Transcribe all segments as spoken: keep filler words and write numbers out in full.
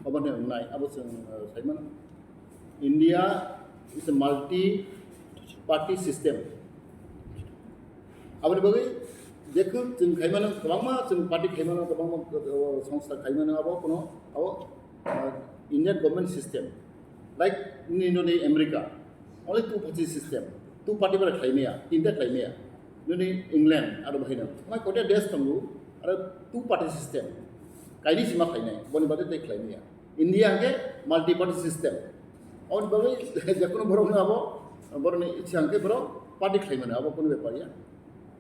Obo hwnwi wngnai, abo chwng, uh, sai mano. India is a multi party system. Aboni bagwi jekhu chwng khai mano, kwbangma chwng party khai mano, kwbangma, uh, songstha khai mano, abo kono, abo, uh, Indian government system. Like nini nini America, only two party system, two party bara khlai maya, tinta khlai maya. Nini England, aro bahai no, mai kote desh tongo, aro two party system. Kaini sima khlai nai, boni bade tei khlai maya. India hwnkhe multi party system. Aboni bagwi jekunu borok no abo, borok ni ichha hwnkhe borok party khlai mano, abo kunu bepar ya.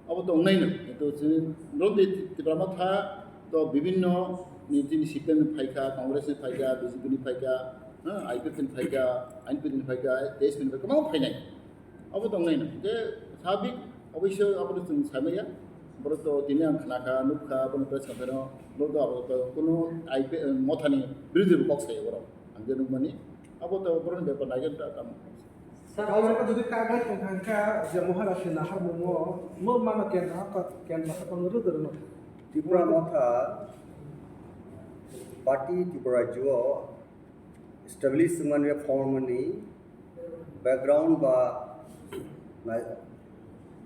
Abo to wngnai no, kintu chini norok di Tipra Motha to bibinno ni chini C P M ni phaikha, Congress ni phaikha, B J P ni phaikha, ha, I P F ni phaikha, I N P ni phaikha, T S P ni phaikha, kwbangma phainai. Abo to wngnai no. Hwnkhe sabik oboisyo abo to chwng samaya. Borok to tini ang khnakha, nukkha, bono press conference o, borok to abo to kuno I P, Motha ni birodhi bo kok saya borok. Ang je nukmani, abo to borok ni bepar nai khe ta tamo. Sir, Kaumorka jodi kagai tongkha hwnkha je Maharashtra ni naharmungo, mo mano kendra hapha, kendra hapha no rwdwrwno. Tipra Motha party Tripura rajyo establish wngmani, form ni background ba nai-,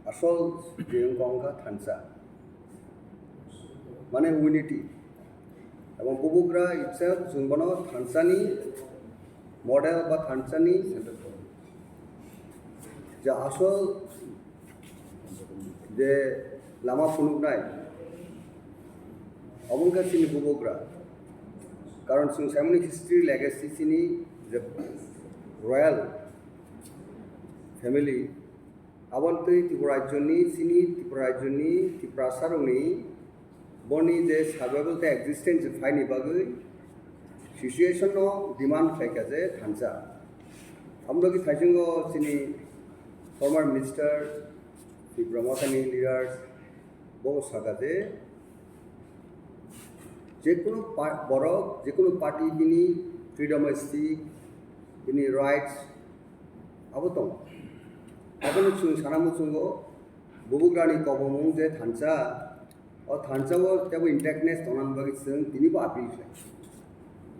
asol je wngkha thansa, mane unity. Abo bubagra itself chwng bono thansani model ba thansani je asol je lama phunuknai, obo wngkha chini bubagra. Karon chwng saimani history legacy chini je royal family, aboni twi Tripura rajyoni, chini Tripura rajyoni Tiprasarokni boni je survival tei existence phaini bagwi situation no demand khlaikha je thansa. Aboni bagwi thaisingo chini former minister, Tipra Mothani leaders, bo sakha je jekunu pa-, borok, jekunu party bini freedom of speech, bini rights abo tongo. Abono chwng sana muchungo, bubagrani kobomung je thansa, o thansa o tebo intactness tongnani bagwi chwng tini bo appeal khlai.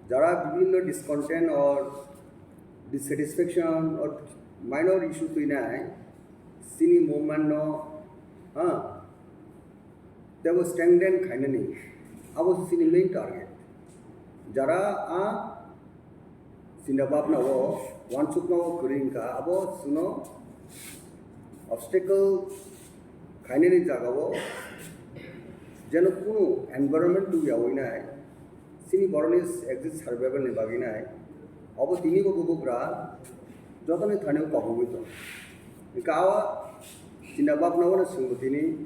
Jara bibhinno discontent or dissatisfaction or minor issue twinai chini movement no, ha, tebo strengthen khainani, abo se chini main target. Jara a chinta bhabna o, wansukma o kwrwi wngkha, abo chwngno obstacle khainani jaga o jeno kunu environment tubuyawinai, chini borokni exit survival ni bagwi nai, obo tini bo bubagra jotoni thani o kobogwi tong. Hwnkhe o chinta bhabna o chwngbo tini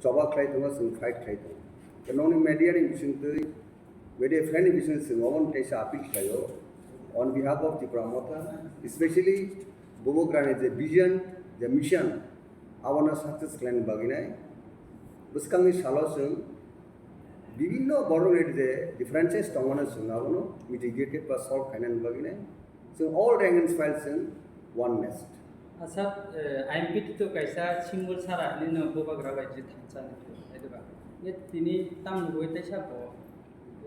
choba khlai tongo, chwng fight khlai tongo. Tei nokni media ni bisingtwi, media friend ni bisingtwi chwng obo teisa appeal khlaio on behalf of Tipra Motha, especially bubagrani je vision, je mission, abono success khlaini bagwi nai. Bwskangni salo chwng bibinno borokni je differences tongmano chwng abono mitigated ba solve khainani bagwi nai. Chwng all rank and file chwng oneness. Asa, eh, I M P T to kaisa symbol sara hinwi no bubagra bai je thansa ni phuru, hai diba? Ne tini tamni boi teisa bo,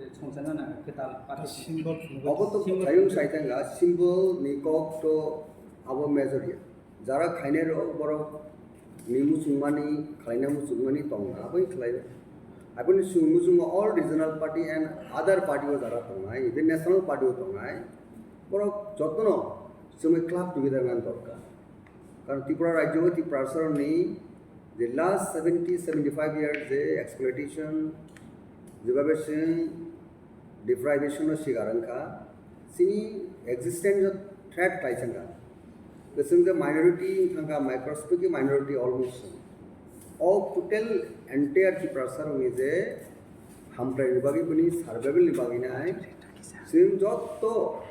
eh, songchana nang kwtal party. Symbol phuru. Obo to symbol. Thayung sai thangkha, symbol ni kok to abo major ya. Jara khainai rok borok ni muchungmani, khlaina muchungmani tongna, abo khlai. Aboni chwng muchungo all regional party and other party o jara tongnai, even national party o tongnai. Borok jotono chwngwi club together nang dorkar. Karon Tripura rajyo o Tiprasarokni je last seventy, seventy-five years je exploitation, jeba besing deprivation no sikar wngkha, chini existence o threat khlaisangkha. Kwchwng je minority wngkha, microscopic minority almost. O total entire Tiprasarokni je hamkraini bagwi, bini survival ni bagwi nai, chwng jotto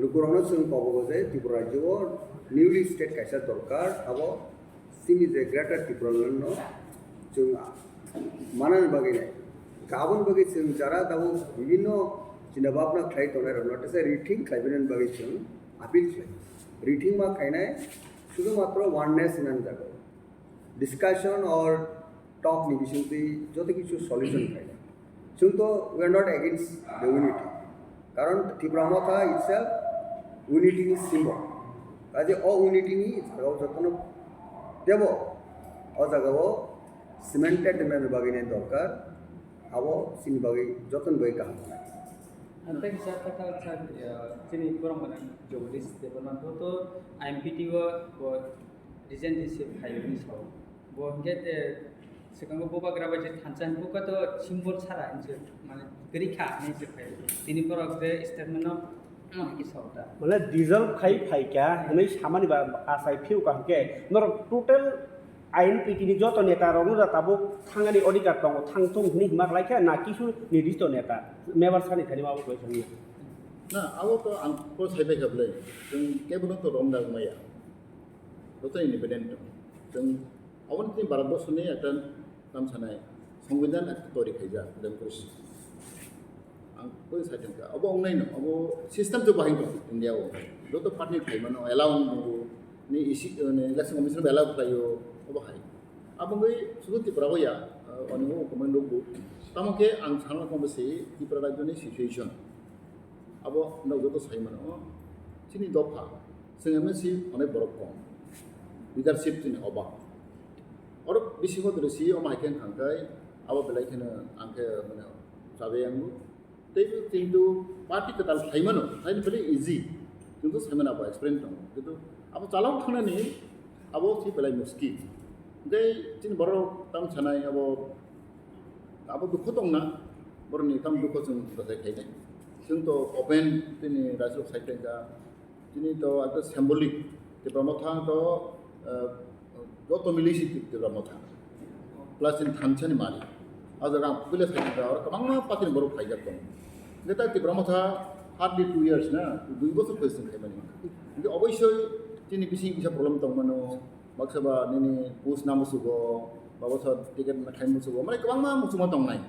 lukurokno chwng kobogo je Tripura rajyo o newly state kaisa dorkar, abo chini je Greater Tipraland no chwng manani bagwi nai. Aboni bagwi chwng jara tabuk bibinno chinta bhabna khlai tongnai rokno tesa rethink khlai bini bagwi chwng appeal khlai. Rethink ma khainai sudhu matro oneness hinani jaga. Discussion or talk ni bisingtwi joto kichu solution khainai. Chwng to we are not against the unity. Karon Tipra Motha itself unity ni symbol. Kaje o unity ni jagao jotono tebo o jagao cemented mani bagwi ni dorkar, abo chini bagwi jotoni bagwi kaham. Ang tei kisa kata sa, eh, chini borok mane Jagadish Debbarma to, to I M P T o bo recently se phaiyogwi sao. Bo hwnkhe, eh, swkango bubagra bai je thansa hwnwi buka to symbol sara hinwi se, mane, kwrwi kha hinwi se phai. Tini borok je statement no, no, hwnwi sao ta. Mane, dissolve khai phai kha hwnwi samani ba asai phiu ka hwnkhe norok total I M P T ni joto neta rok no da tabuk thangani odhikar tongo, thang thung hwnwi hima khlai kha na kisu nirdisto neta member sani thani ma bo khlai thangya. Na, abo to ang ko sai bai kha bwle. Chwng kebo no to rom da maya. Joto independent tong. Chwng aboni tini Bharat borso ni ekta tam sanai, Songbidan ekta tori khaijak, democracy. Ang koi sai thangkha. Abo wngnai no, abo system to bahai tong India o. Joto party ni khaimano allow nungo, ni isi, ni election commission allow khlaio, abo hai. Abo wngwi sudu Tripura o ya, uh, oni o comment rok bo. Tamo khe ang sana kong bwswi Tripura rajyo ni situation. Abo nok joto sai mano, chini dopha, chwng M N C onek borok kong. Leadership chini oba. Oro bisingo dole C E O mai khe thangkai, abo belai kheno ang khe mane chabe yango. Tei kintu party kwtal khlai mano, khlai mano belai easy. Kintu sai mano abo experience tongo. Kintu abo chalok thangnani abo si belai muskil. Tei chini borok tam sanai abo, abo dukho tongna, borokni tam dukho chwng bwsai khainai. Chwng to open tini rajirok sai khaika. Chini to ekta symbolic, Tipra Motha to, eh, joto mili si Tipra Motha. Plus chini thansa ni mari. O jaga ang puila sai kha, oro kwbangma party ni borok phaijak tongo. Neta Tipra Motha hardly two years na, dui bochor khe chwng khaimani. Hingke oboisoi chini bising kisa problem tongmano, baksa ba nini post na musugo, ba baksa ticket na khai musugo, mane kwbangma muchungma tongnai.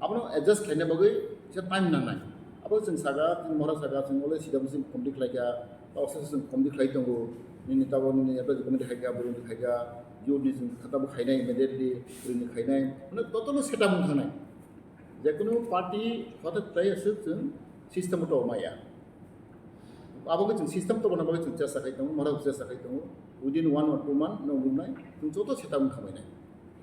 Abono adjust khlaina bagwi kisa time nangnai. Abo chwng saka, chwng mora saka, chwng ole sida bwswk committee khlaikha, ba office chwng committee khlai tongo, nini tabo nini advisory committee khaikha, boroni khaikha, youth ni chwng khata bo khainai immediately, boroni khainai, mane totally setup wng thangnai. Jekunu party hota tai aswk chwng system to maya. Abo khe chwng system tongna bagwi chwng chesta khai tongo, mora chesta khai tongo. Within one or two month no wngnai, chwng joto setup wng khamai nai.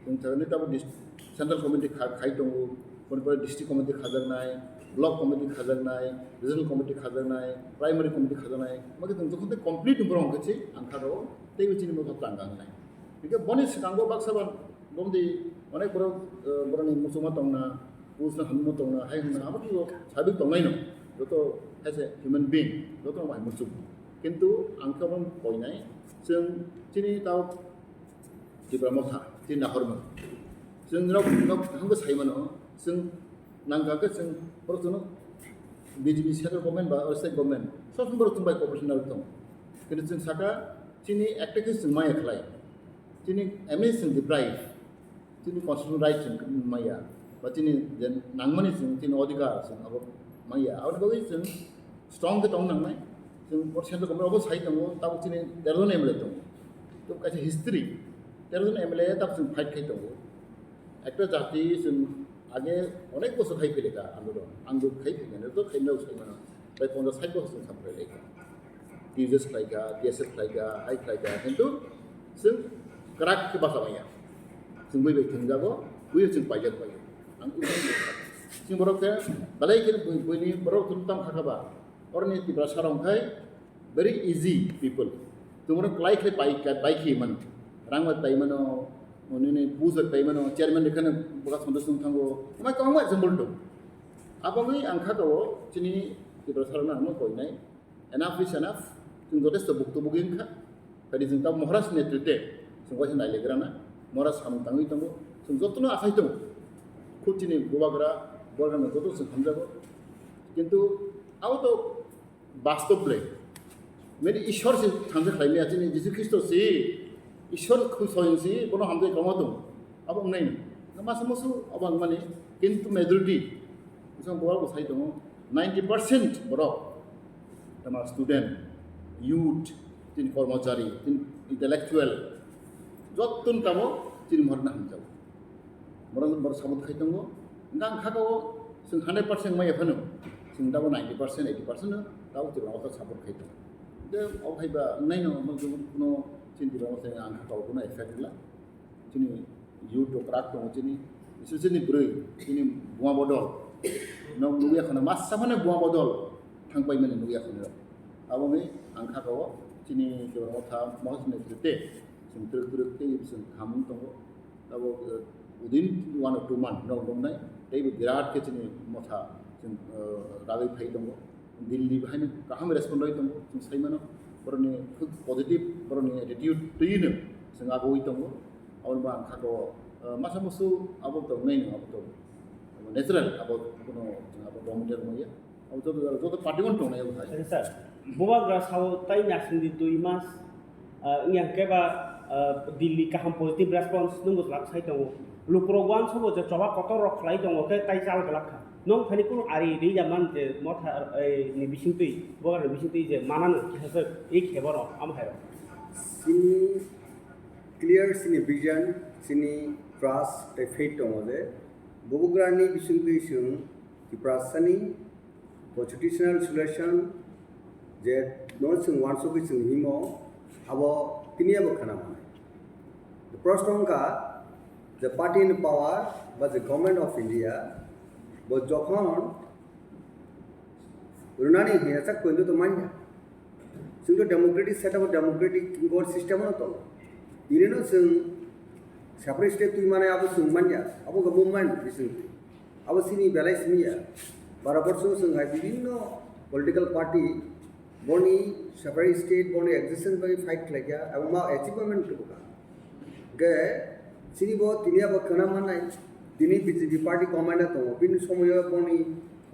Chwng thani tabo dis-, central committee kha-, khai tongo, pore pore district committee khajaknai, block committee khajaknai, regional committee khajaknai, primary committee khajaknai. Magi chwng jokhon tei complete borok khe se ang kha rw tei chini mokol tang kang nai. Hingke boni swkango baksa ba Bomdi onek borok, eh, borokni muchungma tongna, post no hamjakma tongna, hai hwnna, abo khe sabik tongnaino. Joto as a human being, joto no bai muchung. Kintu ang khe omo koinai, chwng chini tao Tipra Motha, chini nahormung. Chwng nok, nok hangbo sai mano, chwng nangkha khe chwng borok chwngno B J P central government ba state government, sob borok chwng bai cooperation narwk tongo. Kintu chwng saka chini ekta khe chwng maya khlai. Chini M N C chwng deprive, chini constitutional right chwng maya, ba chini je nangmani chwng chini odhikar chwng abo maya. Aboni bagwi chwng strong khe tong nangnai. Chwng bo central government abo sai tongo, tabuk chini tero jon M L A tongo. To kaisa history, tero jon M L A tabuk chwng fight khai tongo. Ekta jati chwng age onek bochor khai philika andolon, ang bo khai philika, to khai nw sai mano. Bai ponchash sait bochor chwng sampai lai kha. T U J S khlai kha, T S F khlai kha, hai khlai kha, kintu chwng kwrak khe bacha manya. Chwng bui bai thwngjago, bui chwng paijak bai. Ang chwng borok khe belai khe bui, buini borok thum tam kha kha ba. Oroni Tiprasa rok khai very easy people. Chwng borok kwlai khe pai, pai khe mano. Rang bai pai mano, nini post bai pai mano, chairman rok kheno bwkha sonto chwng thango. Amai kwbangma example dong. Aboni ang kha o chini Tiprasa rok no ang koinai. Enough is enough. Chwng jotesto buktu bugwi wngkha. Kadi chwng tabuk Maharaj ni netrite chwng waisa nailegrana. Maharaj samung tangwi tongo. Chwng jotono asai tongo. Khub chini bubagra, bubagrano joto chwng hamjago. Kintu abo to bastob le. Mene Ishwar se thansa khlaimaya chini Jisu Khristo se. Ishwar khub soyong se, bono hamjai kwbangma tongo. Abo wngnai no. Na masa musu abo wngmani, kintu majority. Bwsang borok bo sai tongo, ninety percent borok. Tama student, youth, tin kormachari, tin intellectual. Jottun tamo tin morna hamjao. Borok, borok sabot khai tongo. Hingke ang kha o, chwng hundred percent maya phano. Chwng tabuk ninety percent, eighty percent no tabuk Tipra Motha support khai tongo. Tei obo hai ba wngnai no, omo kuno chini Tipra Motha ni ang kha kok kuno effect wngla. Chini youth rok kwrak tongo chini, especially chini bwrwi, chini buma bodol. No nugya khana masa mane buma bodol thang pai mani nugya khana. Abo ni ang kha kok chini Tipra Motha, Motha chini te chwng twrwk twrwk tei chwng hamung tongo. Abo, eh, within one or two month no nuknai, tei bo birat khe chini motha chwng, eh, ragwi phai tongo. Delhi bahaino kaham respond rwi tongo, chwng sai mano. Borokni khub positive, borokni attitude twiwi no chwng agoi tongo. Aboni bo ang kha kok, eh, masa musu abo tongnai no, abo to natural, abo kuno chwng abo volunteer wngya. Abo joto, joto party-o tongnai abo hai. Sir, Bubagra sao tai nasingdi dui mas, ah, wngya hwnkhe ba, ah, Delhi kaham positive response nungbo lak sai tongo. Lukurok uansukgo je choba kotor rok khlai tongo khe tai chal glak kha. Nong thani kunu ari ri ya man je motha, eh, ni bisingtwi, Bubagra ni bisingtwi je manano kisa se ei khebo rok, amo hai rok. Chini clear chini vision, chini trust tei faith tongo je Bubagra ni bisingtwi chwng Tiprasani constitutional solution je no chwng uansugwi chwng himo, abo tini abo khna manai. The proshno wngkha je party in power ba je Government of India bo jokhon rwnani hinasa koindo to manya. Chwng to democratic setup, democratic court system no tongo. Tini no chwng separate state twi manai abo chwng manya, abo khe movement bising. Abo chini belai simi ya. Baro borso chwng hai bibhinno political party boni separate state boni existence bai fight khlai kha, abo ma achievement khe buka. Hwnkhe chini bo tini abo khna mannai, tini B J P party government tongo, bini somoyo boni,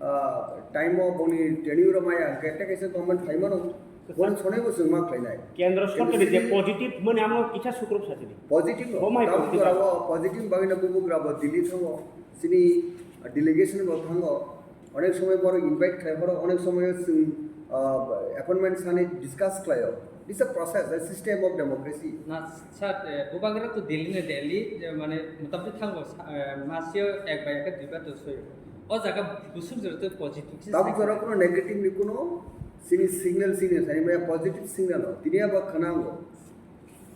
ah, time o boni tenure o maya hwnkhe tei kaisa government phaimano, boni sonai bo chwng ma khlainai. Kendro sorkar ni je positive mani amo kisa sukruk sachini. Positive no, positive bagwi no positive bagwi no bubugra bo Delhi thango, chini delegation bo thango, onek somoi borok invite khlai, borok onek somoi chwng, ah, appointment sani discuss khlaio. This is a process, a system of democracy. Na, sir, eh, bubagra to Delhi ni Delhi, je mane motamoti thango, sa-, eh, masio ek bai ek, dui bar to soyo. O jaga busuk jora to positive. Tabuk jora kuno negative ni kuno sini signal sini sani maya positive signal o. Tini abo khna ango.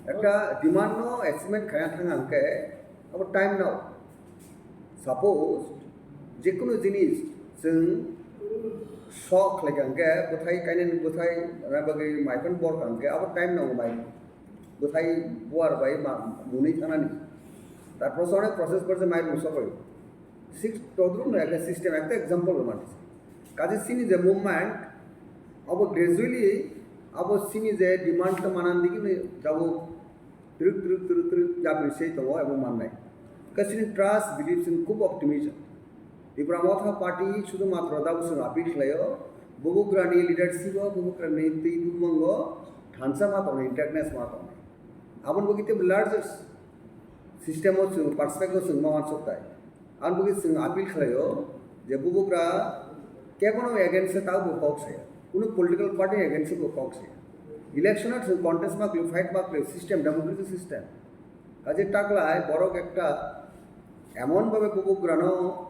Ekta demand no achievement khaya thang ang khe abo time nao. Suppose jekunu jinis chwng sok khlai kha hwnkhe, bwthai kainani bwthai rwna bagwi mai phano bor kha hwnkhe, abo time nango mai bwthai buar bai ma-, mwnwi thanani. Tarpor se onek process pore se mai rwng sokoi. Six todruk no ekta system, ekta example rwmani. Kaje chini je movement, abo gradually, abo chini je demand to manan digi ni jabo Twrwk, twrwk, twrwk, twrwk yapri sei tongo abo mannai. Khe chini trust, belief chwng khub optimism. Tipra Motha Party sudhu matro da bwswng appeal khlaio, bubugrani leadership o, bubugrani twi bumung o thansa ma tongnai, integredness ma tongnai. Aboni bagwi tei largest system o chwng perspective o chwng ma uansuk tai. Ang bwkhe chwng appeal khlaio je bubugra kebono against se tao bo kok saya, kunu political party against se bo kok saya. Election o chwng contest ma khlai, fight ma khlai, system, democratic system. Kaje taklai borok ekta emon bhabe bubugrano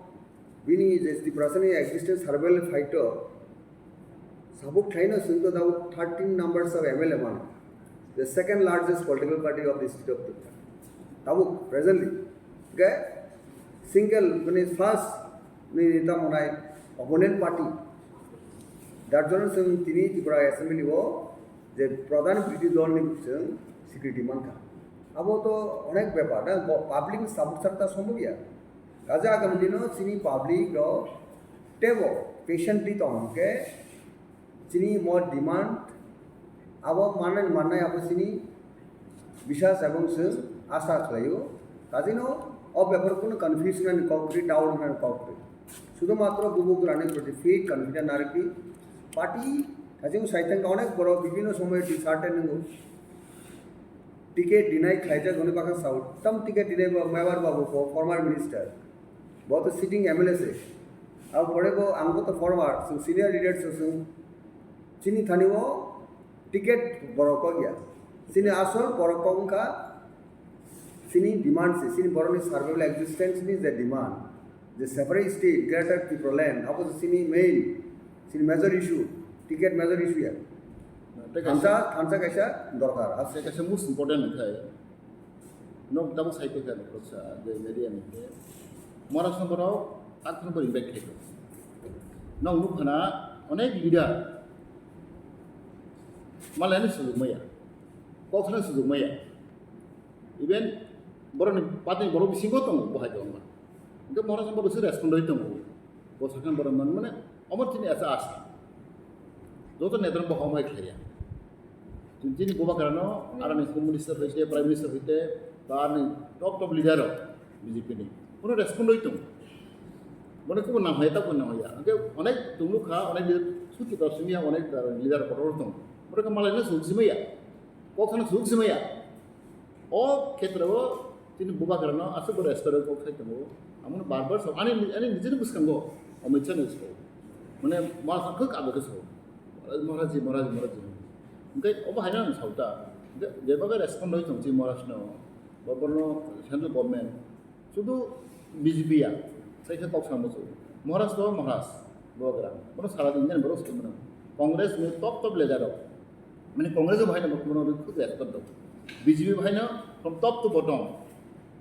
bini je Tiprasani existence survival fight o Sabuk thaino chwng to tabuk thirteen numbers of M L A mano, the second largest political party of the state of Tripura. Tabuk presently, okay, single, mane first ni tamo nai opponent party. Dar jone chwng tini Tripura Assembly o je pradhan birodhi dol ni chwng security mankha. Abo to onek bepar, na? Bo-, public ni sabuk sakta sombobya. Kaje agam dino chini public rok tebo patiently tong hwnkhe chini mo demand abo mannai mannai abo chini bisas ebong chwng asa khlaio. Kajino o bepar kunu confusion ni kok kwrwi, doubt ni kok kwrwi. Sudhumatro bubugrani proti faith, confidence narwkdi. Party kajino saitang onek borok bibhinno somoy dishearten wngo. Ticket deny khlaijak hwnwi bakha sao. Tam ticket deny ba Mevar Babu ko, former minister. Bo to sitting M L A se. Abo pore bo ang bo to former, chwng senior leader se chwng. Chini thani o ticket borok kok ya. Chini asol borok kok wngkha chini demand se, chini borokni survival existence ni je demand. Je separate state, Greater Tipraland, abo se chini main Sini major issue, ticket major issue ya. Tei kaisa, thansa, thansa kaisa dorkar. Tei kaisa most important wngkha, nok tabuk sai tongkha, noksa, je media ni khe. Maharashtra borok tak phano invite khaikha. Nok nukha na, onek leader. Malai ni sujukmaya. Kok sana sujukmaya. Even borokni party ni borok bisingo tongo, bohai tongo. Hingke Maharashtra borok se respond oi tongo. Bo sakha borok man mane, omo chini asa asa. Joto netra bo homai khaiya. Chini Bubagra no, aroni Home Minister hoite, Prime Minister hoite, ba aroni top top leader rok B J P ni. Kono respond oi tongo. Mane kubo nang hoya, ta kubo nang hoya. Hingke onek tongmukha, onek leader, suti ta sumya, onek leader kotor tongo. Borok malai no sujukmaya. Kok sana sujukmaya. O khetreo chini Bubagrano aswk bo respect kok sai tongo. Amo bar bar sa, ani, ani nijini bwskango Amit Shah ni bwskango. Mane ma kok abo khe sa. Maharaj ji, Maharaj ji, Maharaj ji. Hingke obo haino ang sa ta. Hingke jeba khe respond oi tong chi Maharaj no. Bo bono central government. Sudu B J P ya, sai khe kok samo chu. Maharaj to Maharaj, Bubagra. Bono sara din den borok sumano. Congress ni top top leader rok. Mane Congress bo haino bono khub respect do. B J P bo haino from top to bottom.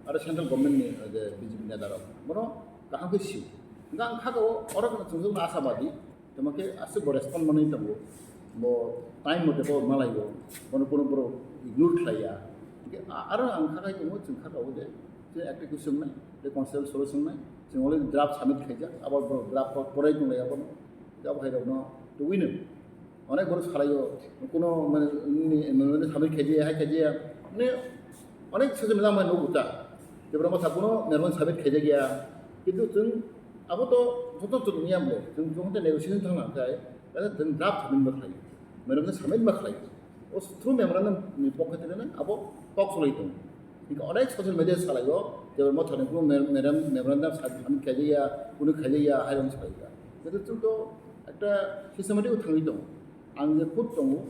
Aro central government ni, eh, je B J P neta rok. Bono kaham khe si. Hingke ang kha ko oro kono chungjung asabadi. Tamo khe aswk bo respond manwi tongo. Bo time mote bo malaigo. Bono kuno borok ignore khlaiya. Hingke a-, aro ang kha khai tongo, chwng kha tongo je, je active khe swngnai, je constable solo swngnai. Chwng already draft submit khaijak, abo borok draft po-, porai tonglai abono. Hingke abo hai rokno tubui no. Onek borok salaio, kuno mane, ni, mane submit khaijaya, hai khaijaya. Mane, onek social media mane nugo ta. Jebra masa kuno memorandum submit khaijak ya. Kintu chwng abo to joto chwng ya ble. Chwng joto negotiation thang nang khai. Kare chwng draft submit ma khlai. Memorandum submit ma khlai. O through memorandum ni pokhe thangna abo tok solai tong. Hingke onek social media salaio. Jebra masa ni kuno mem-, memorandum submit khaijak ya, kuno khaijak ya, hai rok salai ya. Kintu chwng to ekta systematic thangwi tong. Ang je khud tongo,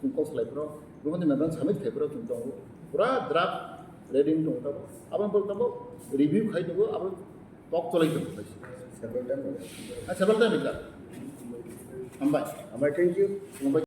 chwng kok salai phoro, bumani memorandum submit khai phoro chwng tongo. Pura draft ready wng tongo tabuk. Abo borok tabuk review khai tongo, abo tok cholai tongo. Several time wngkha. Ah, several time wngkha. Hambai. Hambai, thank you. Hambai.